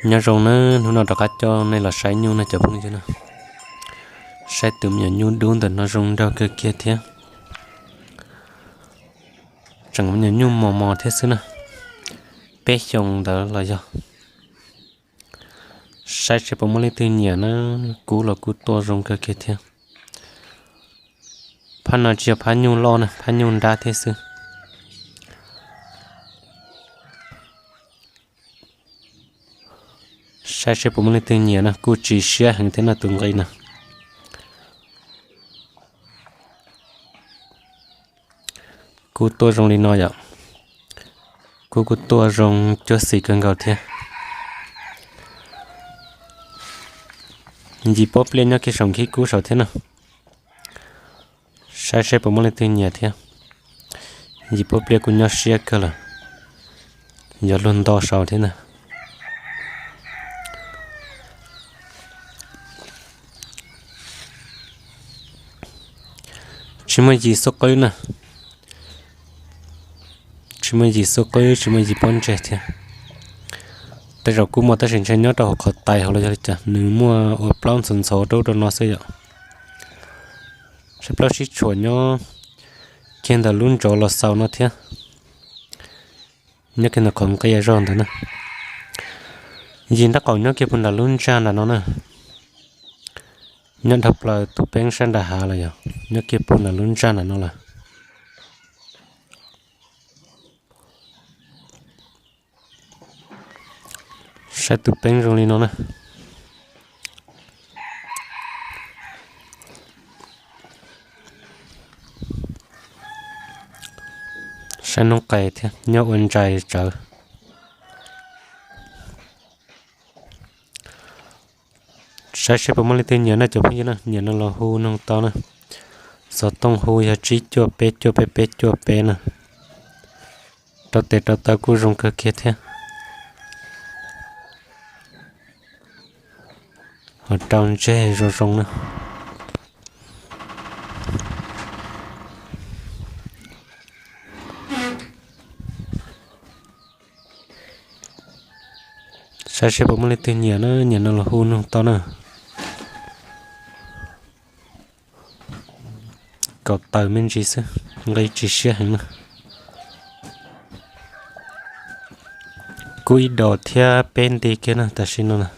Nyob zoo nawb, hnub no rov qab coj nej los saib nyuj no cov phooj ywg na. Saib tus me nyuam nyuj dub ntawm no zoo nraug kawg kiag thiab. Tseem me nyuam nyuj mos mos thiab xwb na. Peb xyoos ntawd los yog. Saib seb puas muaj leej twg nyiam na, kub los kuj tuaj zoo kawg kiag thiab. Phab no tsis yog phab nyuj loj na, phab nyuj nrab thiab xwb. Saib seb puas muaj leej twg nyiam na, kuj tsis siab heev thiab no tus nqi na. Kuj tuaj zoo li no yom. Kub kuj tuaj zoo cuab xim kawg nkaus thiab. Yim pob pliaj nyob kiag saum nkhib kub saud thiab na. Saib seb puas muaj leej twg nyiam thiab. Yim pob pliaj kuj nyob siab kawg lawm. Yog luag nto saud thiab na. Tsis muaj yim xub qwb na. Tsis muaj yim xub qwb, tsis muaj yim pob ntseg thiab. Tej zaum kuj muaj tab sis ntshe nyob rau hauv qhov tais hauv los yog li cas, nws muaj ua plaub ntxhov ntxhov rau rau no xwb yom. Saib plaub sib tshuam nyob kiag ntawm lub ntsov los xaus no thiab. Nyob kiag ntawm qhov nqia zog ntawd na. Yim nrab qaum nyob kiag puag nram lub ntsag nram no na. Nyob dhau plaws tus peeb sab nram hav los yog nyob kiag puag nram lub ntsag nram no lawm. Saib tus peeb zoo li no na. Saib noob qes thiab nyob ua ntsais tsawv. Saib seb puas muaj leej twg nyiam na cov phooj ywg na, nyiam no los hu noog tau na. Xov tooj hu yog tsib cuaj peb cuaj peb peb cuaj peb na. Rau tes rau taw kuj zoo kawg kiag thiab. Ho rau ntseg zoo zoo na. Saib seb puas muaj leej twg nyiam na, nyiam no los hu noog tau na. Kaum tawm me ntsis xwb, nqi tsis siab heev na. Kub ib dos thiab peb nti kiag na tam sim no na.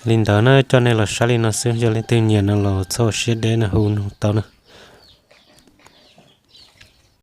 Li ntawd na, coj nej los saib li no xwb, yog leej twg nyiam no los txhob siab deb na, hu noog tau na.